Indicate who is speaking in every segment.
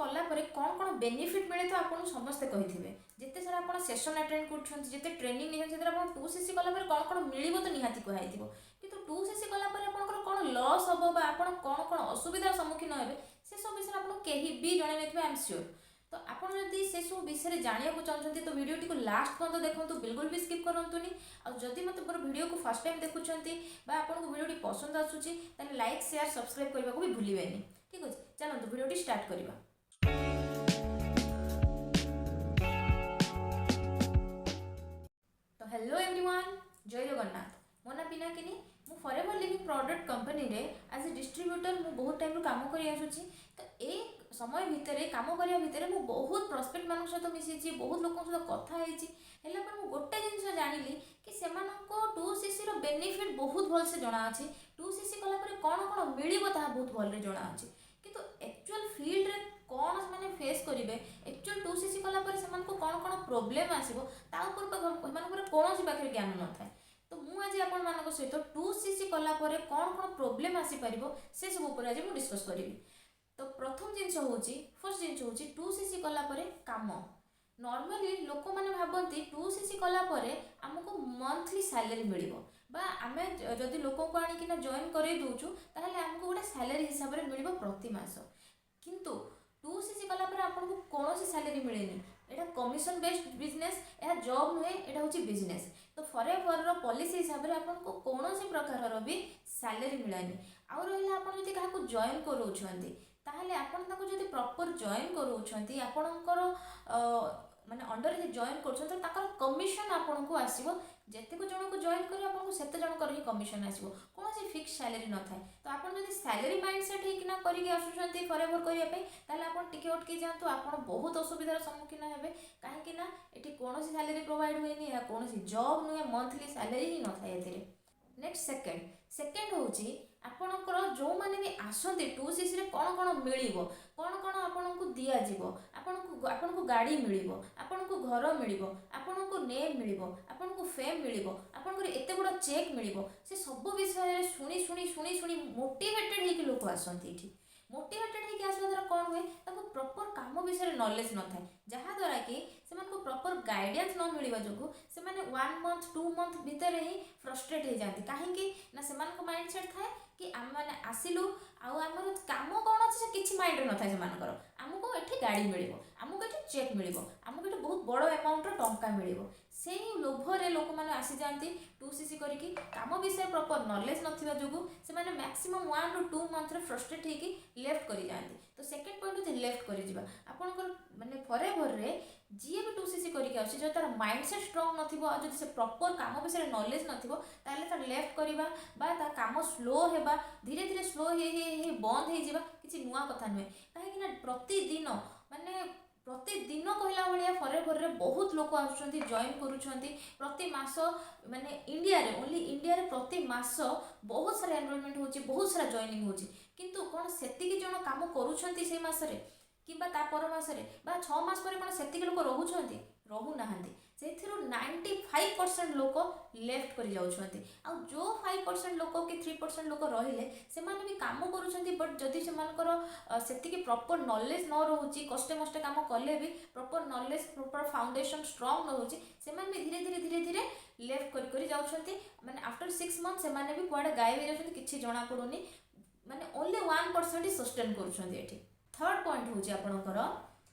Speaker 1: କଲା ପରେ କ'ଣ କ'ଣ ବେନିଫିଟ୍ ମିଳେ ତ ଆପଣଙ୍କୁ ସମସ୍ତେ କହିଥିବେ। ଯେତେ ସାରା ଆପଣ ସେସନ୍ ଆଟେଣ୍ଡ କରୁଛନ୍ତି, ଯେତେ ଟ୍ରେନିଂ ନେଇଛନ୍ତି, ସେଥିରେ ଆପଣ 2CC କଲା ପରେ କ'ଣ କ'ଣ ମିଳିବ ତ ନିହାତି କୁହାହେଇଥିବ। କିନ୍ତୁ 2CC କଲା ପରେ ଆପଣଙ୍କର କ'ଣ ଲସ୍ ହେବ ବା ଆପଣ କ'ଣ କ'ଣ ଅସୁବିଧାର ସମ୍ମୁଖୀନ ହେବେ, ସେସବୁ ବିଷୟରେ ଆପଣଙ୍କୁ କେହି ବି ଜଣେଇ ନଥିବେ, I M sure. ତ ଆପଣ ଯଦି ସେସବୁ ବିଷୟରେ ଜାଣିବାକୁ ଚାହୁଁଛନ୍ତି, ତ ଭିଡ଼ିଓଟିକୁ ଲାଷ୍ଟ ପର୍ଯ୍ୟନ୍ତ ଦେଖନ୍ତୁ, ବିଲକୁଲ ବି ସ୍କିପ୍ କରନ୍ତୁନି। ଆଉ ଯଦି ମୋତେ ମୋର ଭିଡ଼ିଓକୁ ଫାର୍ଷ୍ଟ ଟାଇମ୍ ଦେଖୁଛନ୍ତି ବା ଆପଣଙ୍କୁ ଭିଡ଼ିଓଟି ପସନ୍ଦ ଆସୁଛି, ତାହେଲେ ଲାଇକ୍, ସେୟାର, ସବସ୍କ୍ରାଇବ୍ କରିବାକୁ ବି ଭୁଲିବେନି। ଠିକ୍ ଅଛି, ଚାଲନ୍ତୁ ଭିଡ଼ିଓଟି ଷ୍ଟାର୍ଟ କରିବା। ତ ହ୍ୟାଲୋ ଏଭ୍ରିୱାନ୍, ଜୟ ଜଗନ୍ନାଥ। ମୋ ନାଁ ପିନାକିନି। ମୁଁ ଫରେଭର ଲିଭିଂ ପ୍ରଡ଼କ୍ଟ କମ୍ପାନୀରେ ଆଜ୍ ଏ ଡିଷ୍ଟ୍ରିବ୍ୟୁଟର ମୁଁ ବହୁତ ଟାଇମ୍ରୁ କାମ କରି ଆସୁଛି। ତ ଏଇ ସମୟ ଭିତରେ, କାମ କରିବା ଭିତରେ ମୁଁ ବହୁତ ପ୍ରସ୍ପେକ୍ଟମାନଙ୍କ ସହିତ ମିଶିଛି, ବହୁତ ଲୋକଙ୍କ ସହିତ କଥା ହେଇଛି। ହେଲା ପରେ ମୁଁ ଗୋଟେ ଜିନିଷ ଜାଣିଲି କି ସେମାନଙ୍କ 2CCର ବେନିଫିଟ୍ ବହୁତ ଭଲସେ ଜଣାଅଛି, 2CC କଲା ପରେ କ'ଣ କ'ଣ ମିଳିବ ତାହା ବହୁତ ଭଲରେ ଜଣାଅଛି, କିନ୍ତୁ ଆକ୍ଚୁଆଲ୍ ଫିଲ୍ଡରେ କ'ଣ ସେମାନେ ଫେସ୍ କରିବେ, ଆକ୍ଚୁଆଲ୍ 2CC କଲା ପରେ ସେମାନଙ୍କୁ କ'ଣ କ'ଣ ପ୍ରୋବ୍ଲେମ୍ ଆସିବ, ତା ଉପରେ ସେମାନଙ୍କର କୌଣସି ପାଖରେ ଜ୍ଞାନ ନଥାଏ। ତ ମୁଁ ଆଜି ଆପଣମାନଙ୍କ ସହିତ 2CC କଲା ପରେ କ'ଣ କ'ଣ ପ୍ରୋବ୍ଲେମ୍ ଆସିପାରିବ, ସେସବୁ ଉପରେ ଆଜି ମୁଁ ଡିସ୍କସ୍ କରିବି। ତ ପ୍ରଥମ ଜିନିଷ ହେଉଛି, ଫାର୍ଷ୍ଟ ଜିନିଷ ହେଉଛି 2CC କଲା ପରେ କାମ। ନର୍ମାଲି ଲୋକମାନେ ଭାବନ୍ତି 2CC କଲା ପରେ ଆମକୁ ମନ୍ଥଲି ସାଲାରୀ ମିଳିବ ବା ଆମେ ଯଦି ଲୋକଙ୍କୁ ଆଣିକିନା ଜଏନ୍ କରେଇ ଦେଉଛୁ, ତାହେଲେ ଆମକୁ ଗୋଟେ ସାଲାରୀ ହିସାବରେ ମିଳିବ ପ୍ରତି ମାସ। କିନ୍ତୁ 2CC କଲା ପରେ ଆପଣଙ୍କୁ କୌଣସି ସାଲାରୀ ମିଳେନି। ଏଇଟା କମିଶନ ବେସ୍ଡ ବିଜନେସ୍। ଏହା ଜବ୍ ନୁହେଁ, ଏଇଟା ହେଉଛି ବିଜନେସ୍। ତ ଫରେଭରର ପଲିସି ହିସାବରେ ଆପଣଙ୍କୁ କୌଣସି ପ୍ରକାରର ବି ସାଲାରୀ ମିଳେନି। ଆଉ ରହିଲା, ଆପଣ ଯଦି କାହାକୁ ଜଏନ୍ କରାଉଛନ୍ତି, ତାହେଲେ ଆପଣ ତାକୁ ଯଦି ପ୍ରପର୍ ଜଏନ୍ କରାଉଛନ୍ତି, ଆପଣଙ୍କର ମାନେ ଅଣ୍ଡରରେ ଜଏନ୍ କରୁଛନ୍ତି, ତ ତାଙ୍କର କମିଶନ ଆପଣଙ୍କୁ ଆସିବ। ଯେତିକି ଜଣକୁ ଜଏନ୍ କରିବେ, ଆପଣଙ୍କୁ ସେତେ ଜଣଙ୍କର ହିଁ କମିଶନ ଆସିବ। କୌଣସି ଫିକ୍ସ ସାଲାରୀ ନଥାଏ। ତ ଆପଣ ଯଦି ସାଲାରୀ ମାଇଣ୍ଡ ସେଟ୍ ହେଇକିନା କରିକି ଆସୁଛନ୍ତି ଫରେଭର କରିବା ପାଇଁ, ତାହେଲେ ଆପଣ ଟିକେ ଅଟକି ଯାଆନ୍ତୁ। ଆପଣ ବହୁତ ଅସୁବିଧାର ସମ୍ମୁଖୀନ ହେବେ, କାହିଁକି ନା ଏଠି କୌଣସି ସାଲାରୀ ପ୍ରୋଭାଇଡ଼ ହୁଏନି। ଏହା କୌଣସି ଜବ୍ ନୁହେଁ, ମନ୍ଥଲି ସାଲାରୀ ହିଁ ନଥାଏ ଏଥିରେ। ନେକ୍ସଟ ସେକେଣ୍ଡ ସେକେଣ୍ଡ ହେଉଛି ଆପଣଙ୍କର ଯେଉଁମାନେ ବି ଆସନ୍ତି, 2CCରେ କ'ଣ କ'ଣ ମିଳିବ, କ'ଣ କ'ଣ ଆପଣଙ୍କୁ ଦିଆଯିବ, ଆପଣଙ୍କୁ ଗାଡ଼ି ମିଳିବ, ଆପଣଙ୍କୁ ଘର ମିଳିବ, ଆପଣଙ୍କୁ ନେମ୍ ମିଳିବ, ଆପଣଙ୍କୁ ଫେମ୍ ମିଳିବ, ଆପଣଙ୍କର ଏତେ ବଡ଼ ଚେକ୍ ମିଳିବ, ସେ ସବୁ ବିଷୟରେ ଶୁଣି ଶୁଣି ଶୁଣି ଶୁଣି ମୋଟିଭେଟେଡ଼ ହେଇକି ଲୋକ ଆସନ୍ତି ଏଠି। ମୋଟିଭେଟେଡ଼ ହେଇକି ଆସିବା ଦ୍ୱାରା କ'ଣ ହୁଏ? ତାଙ୍କୁ ପ୍ରପର୍ କାମ ବିଷୟରେ ନଲେଜ ନଥାଏ, ଯାହାଦ୍ୱାରା କି ସେମାନଙ୍କୁ ପ୍ରପର୍ ଗାଇଡ଼ାନ୍ସ ନ ମିଳିବା ଯୋଗୁଁ ସେମାନେ 1 ମନ୍ଥ, 2 ମନ୍ଥ ଭିତରେ ହିଁ ଫ୍ରଷ୍ଟ୍ରେଟ୍ ହେଇଯାଆନ୍ତି। କାହିଁକି ନା ସେମାନଙ୍କ ମାଇଣ୍ଡ ସେଟ୍ ଥାଏ କି ଆମେମାନେ ଆସିଲୁ, ଆଉ ଆମର କାମ କ'ଣ ଅଛି ସେ କିଛି ମାଇଣ୍ଡରେ ନଥାଏ ସେମାନଙ୍କର। ଆମକୁ ଏଠି ଗାଡ଼ି ମିଳିବ, ଆମକୁ ଏଠି ଚେକ୍ ମିଳିବ, ଆମକୁ ଏଠି ବହୁତ ବଡ଼ ଆମାଉଣ୍ଟର ଟଙ୍କା ମିଳିବ, ସେଇ ଲୋଭରେ ଲୋକମାନେ ଆସିଯାଆନ୍ତି 2CC କରିକି। କାମ ବିଷୟରେ ପ୍ରପର୍ ନଲେଜ ନଥିବା ଯୋଗୁଁ ସେମାନେ ମ୍ୟାକ୍ସିମମ୍ 1ରୁ 2 ମନ୍ଥରେ ଫ୍ରଷ୍ଟ୍ରେଟ୍ ହେଇକି ଲେଫ୍ଟ କରିଯାଆନ୍ତି। ତ ସେକେଣ୍ଡ ପଏଣ୍ଟ ହେଉଛି ଲେଫ୍ଟ କରିଯିବା। ଆପଣଙ୍କର ମାନେ ଫରେଭରରେ ଯିଏ ବି 2CC କରିକି ଆସୁଛି, ଯଦି ତାର ମାଇଣ୍ଡ ସେଟ୍ ଷ୍ଟ୍ରଙ୍ଗ ନଥିବ ଆଉ ଯଦି ସେ ପ୍ରପର୍ କାମ ବିଷୟରେ ନଲେଜ ନଥିବ, ତାହେଲେ ତାର ଲେଫ୍ଟ କରିବା ବା ତା କାମ ସ୍ଲୋ ହେବା, ଧୀରେ ଧୀରେ ସ୍ଲୋ ହେଇ ହେଇ ହେଇ ବନ୍ଦ ହେଇଯିବା କିଛି ନୂଆ କଥା ନୁହେଁ। କାହିଁକି ନା ପ୍ରତିଦିନ, ମାନେ ପ୍ରତିଦିନ କହିଲା ଭଳିଆ ଫରେଭରରେ ବହୁତ ଲୋକ ଆସୁଛନ୍ତି, ଜଏନ୍ କରୁଛନ୍ତି। ପ୍ରତି ମାସ, ମାନେ ଇଣ୍ଡିଆରେ, ଓନ୍ଲି ଇଣ୍ଡିଆରେ ପ୍ରତି ମାସ ବହୁତ ସାରା ଏନରୋଲମେଣ୍ଟ ହେଉଛି, ବହୁତ ସାରା ଜଏନିଂ ହେଉଛି। କିନ୍ତୁ କ'ଣ ସେତିକି ଜଣ କାମ କରୁଛନ୍ତି ସେଇ ମାସରେ କିମ୍ବା ତା ପର ମାସରେ ବା 6 ମାସ ପରେ କ'ଣ ସେତିକି ଲୋକ ରହୁଛନ୍ତି? ରହୁନାହାନ୍ତି। ସେଥିରୁ 95% ଲୋକ ଲେଫ୍ଟ କରି ଯାଉଛନ୍ତି। ଆଉ ଯେଉଁ 5% ଲୋକ କି 3% ଲୋକ ରହିଲେ, ସେମାନେ ବି କାମ କରୁଛନ୍ତି, ବଟ୍ ଯଦି ସେମାନଙ୍କର ସେତିକି ପ୍ରପର୍ ନଲେଜ ନ ରହୁଛି, କଷ୍ଟେ ମଷ୍ଟେ କାମ କଲେ ବି proper knowledge, proper foundation strong ନ ରହୁଛି, ସେମାନେ ବି ଧୀରେ ଧୀରେ ଧୀରେ ଧୀରେ ଲେଫ୍ଟ କରି କରି ଯାଉଛନ୍ତି। ମାନେ ଆଫ୍ଟର 6 ମନ୍ଥ ସେମାନେ ବି କୁଆଡ଼େ ଗାୟବ ହେଇଯାଉଛନ୍ତି, କିଛି ଜଣାପଡ଼ୁନି। ମାନେ ଓନ୍ଲି 1% ହିଁ ସଷ୍ଟେନ୍ କରୁଛନ୍ତି ଏଠି। ଥର୍ଡ ପଏଣ୍ଟ ହେଉଛି ଆପଣଙ୍କର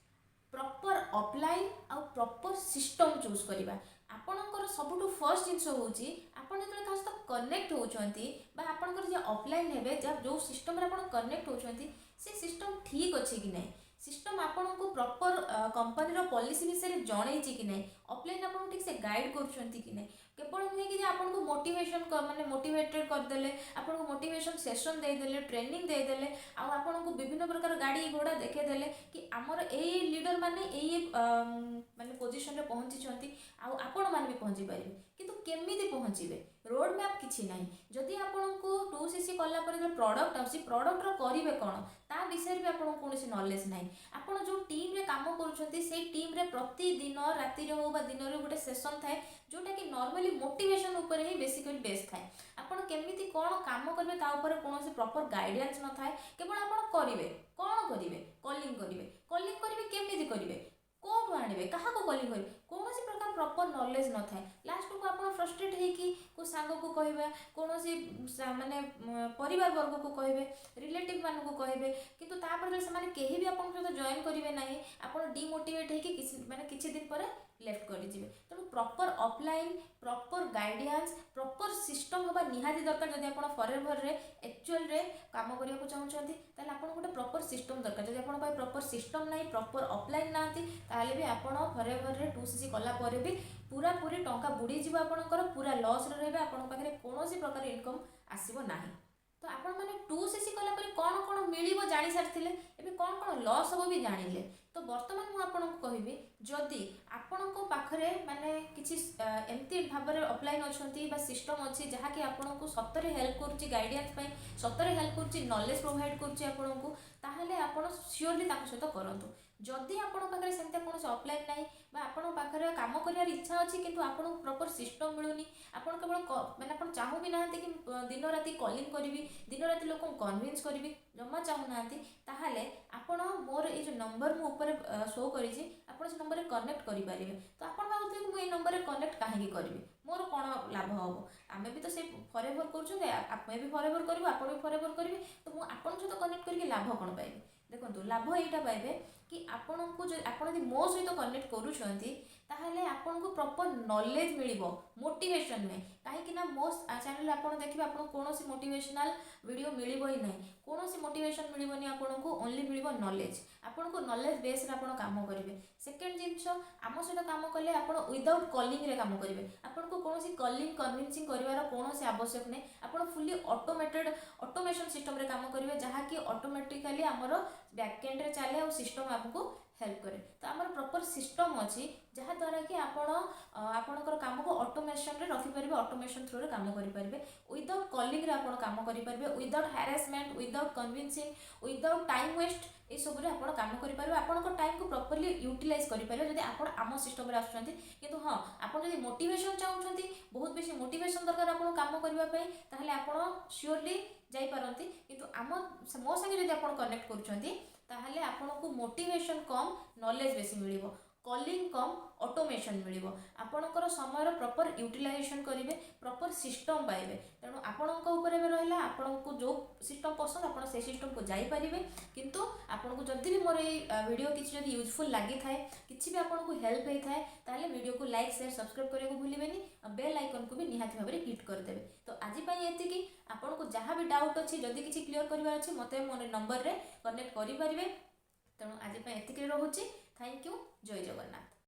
Speaker 1: ପ୍ରପର୍ ଅପଲାଇନ୍ ଆଉ ପ୍ରପର୍ ସିଷ୍ଟମ୍ ଚୁଜ୍ କରିବା। ଆପଣଙ୍କର ସବୁଠୁ ଫର୍ଷ୍ଟ ଜିନିଷ ହେଉଛି, ଆପଣ ଯେତେବେଳେ କାହା ସହିତ କନେକ୍ଟ ହେଉଛନ୍ତି ବା ଆପଣଙ୍କର ଯିଏ ଅପଲାଇନ୍ ହେବେ, ଯାହା ଯେଉଁ ସିଷ୍ଟମ୍ରେ ଆପଣ କନେକ୍ଟ ହେଉଛନ୍ତି, ସେ ସିଷ୍ଟମ୍ ଠିକ୍ ଅଛି କି ନାହିଁ, ସିଷ୍ଟମ୍ ଆପଣଙ୍କୁ ପ୍ରପର୍ କମ୍ପାନୀର ପଲିସି ବିଷୟରେ ଜଣେଇଛି କି ନାହିଁ, ଅପଲାଇନ୍ ଆପଣଙ୍କୁ ଠିକ୍ ସେ ଗାଇଡ଼ କରୁଛନ୍ତି କି ନାହିଁ। କେବଳ ନୁହେଁ କି ଯେ ଆପଣଙ୍କୁ ମୋଟିଭେସନ୍, ମାନେ ମୋଟିଭେଟେଡ଼ କରିଦେଲେ, ଆପଣଙ୍କୁ ମୋଟିଭେସନ୍ ସେସନ୍ ଦେଇଦେଲେ, ଟ୍ରେନିଂ ଦେଇଦେଲେ ଆଉ ଆପଣଙ୍କୁ ବିଭିନ୍ନ ପ୍ରକାର ଗାଡ଼ି ଘୋଡ଼ା ଦେଖେଇଦେଲେ କି ଆମର ଏଇ ଲିଡର ମାନେ ଏଇ ମାନେ ପୋଜିସନରେ ପହଞ୍ଚିଛନ୍ତି ଆଉ ଆପଣମାନେ ବି ପହଞ୍ଚି ପାରିବେ। କିନ୍ତୁ କେମିତି ପହଞ୍ଚିବେ, ରୋଡ଼ ମ୍ୟାପ୍ କିଛି ନାହିଁ। ଯଦି ଆପଣଙ୍କୁ 2CC କଲା ପରେ ଯେତେବେଳେ ପ୍ରଡ଼କ୍ଟ ଆସୁଛି, ପ୍ରଡ଼କ୍ଟର କରିବେ କ'ଣ, ତା ବିଷୟରେ ବି ଆପଣଙ୍କୁ କୌଣସି ନଲେଜ ନାହିଁ। ଆପଣ ଯେଉଁ ଟିମ୍ରେ କାମ କରୁଛନ୍ତି, ସେଇ ଟିମ୍ରେ ପ୍ରତିଦିନ ରାତିରେ ହଉ ବା ଦିନରେ ଗୋଟେ ସେସନ୍ ଥାଏ, ଯେଉଁଟାକି ନର୍ମାଲି ମୋଟିଭେସନ୍ ଉପରେ ହିଁ ବେସିକାଲି ବେସ୍ ଥାଏ। ଆପଣ କେମିତି କ'ଣ କାମ କରିବେ, ତା ଉପରେ କୌଣସି ପ୍ରପର୍ ଗାଇଡ଼ାନ୍ସ ନଥାଏ। କେବଳ ଆପଣ କରିବେ, କ'ଣ କରିବେ? କଲିଂ କରିବେ। କଲିଂ କରିବେ, କେଉଁଠୁ ଆଣିବେ, କାହାକୁ କଲିଂ କରିବେ, କୌଣସି ପ୍ରକାର ପ୍ରପର୍ ନଲେଜ୍ ନଥାଏ। ଲାଷ୍ଟକୁ ଆପଣ ଫ୍ରଷ୍ଟ୍ରେଟ୍ ହେଇକି କେଉଁ ସାଙ୍ଗକୁ କହିବା, କୌଣସି ମାନେ ପରିବାର ବର୍ଗକୁ କହିବେ, ରିଲେଟିଭ୍ ମାନଙ୍କୁ କହିବେ। କିନ୍ତୁ ତାପରେ ଯେତେବେଳେ ସେମାନେ କେହି ବି ଆପଣଙ୍କ ସହିତ ଜଏନ୍ କରିବେ ନାହିଁ, ଆପଣ ଡିମୋଟିଭେଟ୍ ହେଇକି କିଛି ମାନେ କିଛି ଦିନ ପରେ ଲେଫ୍ଟ କରିଯିବେ। ତେଣୁ proper upline, proper guidance, proper system ହେବା ନିହାତି ଦରକାର। ଯଦି ଆପଣ ଫରେଭରରେ ଆକ୍ଚୁଆଲରେ କାମ କରିବାକୁ ଚାହୁଁଛନ୍ତି, ତାହେଲେ ଆପଣଙ୍କୁ ଗୋଟେ ପ୍ରପର୍ ସିଷ୍ଟମ୍ ଦରକାର। ଯଦି ଆପଣଙ୍କ ପାଖରେ ପ୍ରପର୍ ସିଷ୍ଟମ୍ ନାହିଁ, ପ୍ରପର୍ ଅପଲାଇନ୍ ନାହାନ୍ତି, ତାହେଲେ ବି ଆପଣ ଫରେଭରରେ 2CC କଲା ପରେ ବି ପୁରାପୁରି ଟଙ୍କା ବୁଡ଼ିଯିବ ଆପଣଙ୍କର, ପୁରା ଲସ୍ରେ ରହିବେ, ଆପଣଙ୍କ ପାଖରେ କୌଣସି ପ୍ରକାର ଇନକମ୍ ଆସିବ ନାହିଁ। ତ ଆପଣମାନେ 2CC କଲା ପରେ କ'ଣ କ'ଣ ମିଳିବ ଜାଣିସାରିଥିଲେ, ଏବେ କ'ଣ କ'ଣ ଲସ୍ ହେବ ବି ଜାଣିଲେ। ତ ବର୍ତ୍ତମାନ ମୁଁ ଆପଣଙ୍କୁ କହିବି, ଯଦି ଆପଣଙ୍କ ପାଖରେ ମାନେ କିଛି ଏମିତି ଭାବରେ ଅପଲାଇନ୍ ଅଛନ୍ତି ବା ସିଷ୍ଟମ୍ ଅଛି, ଯାହାକି ଆପଣଙ୍କୁ ସତରେ ହେଲ୍ପ କରୁଛି, ଗାଇଡ଼ିଆନ୍ସ ପାଇଁ ସତରେ ହେଲ୍ପ କରୁଛି, ନଲେଜ୍ ପ୍ରୋଭାଇଡ଼ କରୁଛି ଆପଣଙ୍କୁ, ତାହେଲେ ଆପଣ ସିଓରଲି ତାଙ୍କ ସହିତ କରନ୍ତୁ। ଯଦି ଆପଣଙ୍କ ପାଖରେ ସେମିତି କୌଣସି ଅପଲାଇନ୍ ନାହିଁ ବା ଆପଣଙ୍କ ପାଖରେ କାମ କରିବାର ଇଚ୍ଛା ଅଛି, କିନ୍ତୁ ଆପଣଙ୍କୁ ପ୍ରପର୍ ସିଷ୍ଟମ୍ ମିଳୁନି, ଆପଣ କେବଳ ମାନେ ଆପଣ ଚାହୁଁ ବି ନାହାନ୍ତି କି ଦିନ ରାତି କଲିଂ କରିବି, ଦିନ ରାତି ଲୋକଙ୍କୁ କନଭିନ୍ସ କରିବି, ଜମା ଚାହୁଁନାହାନ୍ତି, ତାହେଲେ ଆପଣ ମୋର ଏଇ ଯେଉଁ ନମ୍ବର ମୁଁ ଉପରେ ଶୋ କରିଛି, ଆପଣ ସେ ନମ୍ବରରେ କନେକ୍ଟ କରିପାରିବେ। ତ ଆପଣ ଭାବୁଥିବେ କି ମୁଁ ଏଇ ନମ୍ବରରେ କନେକ୍ଟ କାହିଁକି କରିବି, ମୋର କ'ଣ ଲାଭ ହେବ? ଆମେ ବି ତ ସେ ଫରେଭର କରୁଛନ୍ତି, ଆମେ ବି ଫରେଭର କରିବୁ, ଆପଣ ବି ଫରେଭର କରିବେ, ତ ମୁଁ ଆପଣଙ୍କ ସହିତ କନେକ୍ଟ କରିକି ଲାଭ କ'ଣ ପାଇବି? ଦେଖନ୍ତୁ, ଲାଭ ଏଇଟା ପାଇବେ କି ଆପଣଙ୍କୁ ଯଦି ଆପଣ ଯଦି ମୋ ସହିତ କନେକ୍ଟ କରୁଛନ୍ତି, ତାହେଲେ ଆପଣଙ୍କୁ ପ୍ରପର୍ ନଲେଜ୍ ମିଳିବ, ମୋଟିଭେସନ୍ ନୁହେଁ। କାହିଁକି ନା ମୋ ଚ୍ୟାନେଲରେ ଆପଣ ଦେଖିବେ, ଆପଣଙ୍କୁ କୌଣସି ମୋଟିଭେସନାଲ୍ ଭିଡ଼ିଓ ମିଳିବ ହିଁ ନାହିଁ, କୌଣସି ମୋଟିଭେସନ୍ ମିଳିବନି ଆପଣଙ୍କୁ, ଓନ୍ଲି ମିଳିବ ନଲେଜ୍। ଆପଣଙ୍କୁ ନଲେଜ୍ ବେସ୍ରେ ଆପଣ କାମ କରିବେ। ସେକେଣ୍ଡ ଜିନିଷ, ଆମ ସହିତ କାମ କଲେ ଆପଣ ୱିଦାଉଟ୍ କଲିଂରେ କାମ କରିବେ। ଆପଣଙ୍କୁ କୌଣସି କଲିଂ, କନଭିନ୍ସିଂ କରିବାର କୌଣସି ଆବଶ୍ୟକ ନାହିଁ। ଆପଣ ଫୁଲି ଅଟୋମେଟେଡ୍, ଅଟୋମେସନ୍ ସିଷ୍ଟମ୍ରେ କାମ କରିବେ, ଯାହାକି ଅଟୋମେଟିକାଲି ଆମର ବ୍ୟାକଏଣ୍ଡରେ ଚାଲେ ଆଉ ସିଷ୍ଟମ୍ ଆମକୁ ହେଲ୍ପ କରେ। ତ ଆମର ପ୍ରପର୍ ସିଷ୍ଟମ୍ ଅଛି, ଯାହାଦ୍ୱାରା କି ଆପଣ ଆପଣଙ୍କର କାମକୁ ଅଟୋମେସନ୍ରେ ରଖିପାରିବେ, ଅଟୋମେସନ୍ ଥ୍ରୁରେ କାମ କରିପାରିବେ, ୱିଦାଉଟ୍ କଲିଂରେ ଆପଣ କାମ କରିପାରିବେ, without harassment, without convincing, without time waste, ଏସବୁରେ ଆପଣ କାମ କରିପାରିବେ। ଆପଣଙ୍କ ଟାଇମ୍କୁ ପ୍ରପରଲି ୟୁଟିଲାଇଜ୍ କରିପାରିବେ, ଯଦି ଆପଣ ଆମ ସିଷ୍ଟମ୍ରେ ଆସୁଛନ୍ତି। କିନ୍ତୁ ହଁ, ଆପଣ ଯଦି ମୋଟିଭେସନ୍ ଚାହୁଁଛନ୍ତି, ବହୁତ ବେଶୀ ମୋଟିଭେସନ୍ ଦରକାର ଆପଣଙ୍କୁ କାମ କରିବା ପାଇଁ, ତାହେଲେ ଆପଣ ସିଓରଲି ଯାଇପାରନ୍ତି। କିନ୍ତୁ ମୋ ସାଙ୍ଗେ ଯଦି ଆପଣ କନେକ୍ଟ କରୁଛନ୍ତି, ତାହେଲେ ଆପଣଙ୍କୁ ମୋଟିଭେସନ୍ କମ୍, ନଲେଜ୍ ବେଶୀ ମିଳିବ, କଲିଂ କମ୍, ଅଟୋମେସନ୍ ମିଳିବ, ଆପଣଙ୍କର ସମୟର ପ୍ରପର୍ ୟୁଟିଲାଇଜେସନ୍ କରିବେ, ପ୍ରପର୍ ସିଷ୍ଟମ୍ ପାଇବେ। ତେଣୁ ଆପଣଙ୍କ ଉପରେ ଏବେ ରହିଲା, ଆପଣଙ୍କୁ ଯେଉଁ ସିଷ୍ଟମ୍ ପସନ୍ଦ, ଆପଣ ସେଇ ସିଷ୍ଟମ୍କୁ ଯାଇପାରିବେ। କିନ୍ତୁ ଆପଣଙ୍କୁ ଯଦି ବି ମୋର ଏଇ ଭିଡ଼ିଓ କିଛି ଯଦି ୟୁଜଫୁଲ୍ ଲାଗିଥାଏ, କିଛି ବି ଆପଣଙ୍କୁ ହେଲ୍ପ ହେଇଥାଏ, ତାହେଲେ ଭିଡ଼ିଓକୁ ଲାଇକ୍, ସେୟାର, ସବସ୍କ୍ରାଇବ୍ କରିବାକୁ ଭୁଲିବେନି ଆଉ ବେଲ୍ ଆଇକନ୍କୁ ବି ନିହାତି ଭାବରେ ହିଟ୍ କରିଦେବେ। ତ ଆଜି ପାଇଁ ଏତିକି। ଆପଣଙ୍କୁ ଯାହା ବି ଡାଉଟ୍ ଅଛି, ଯଦି କିଛି କ୍ଲିୟର କରିବାର ଅଛି, ମୋତେ ମୋ ନମ୍ବରରେ କନେକ୍ଟ କରିପାରିବେ। ତେଣୁ ଆଜି ପାଇଁ ଏତିକିରେ ରହୁଛି। Thank you, Jay Jagannath.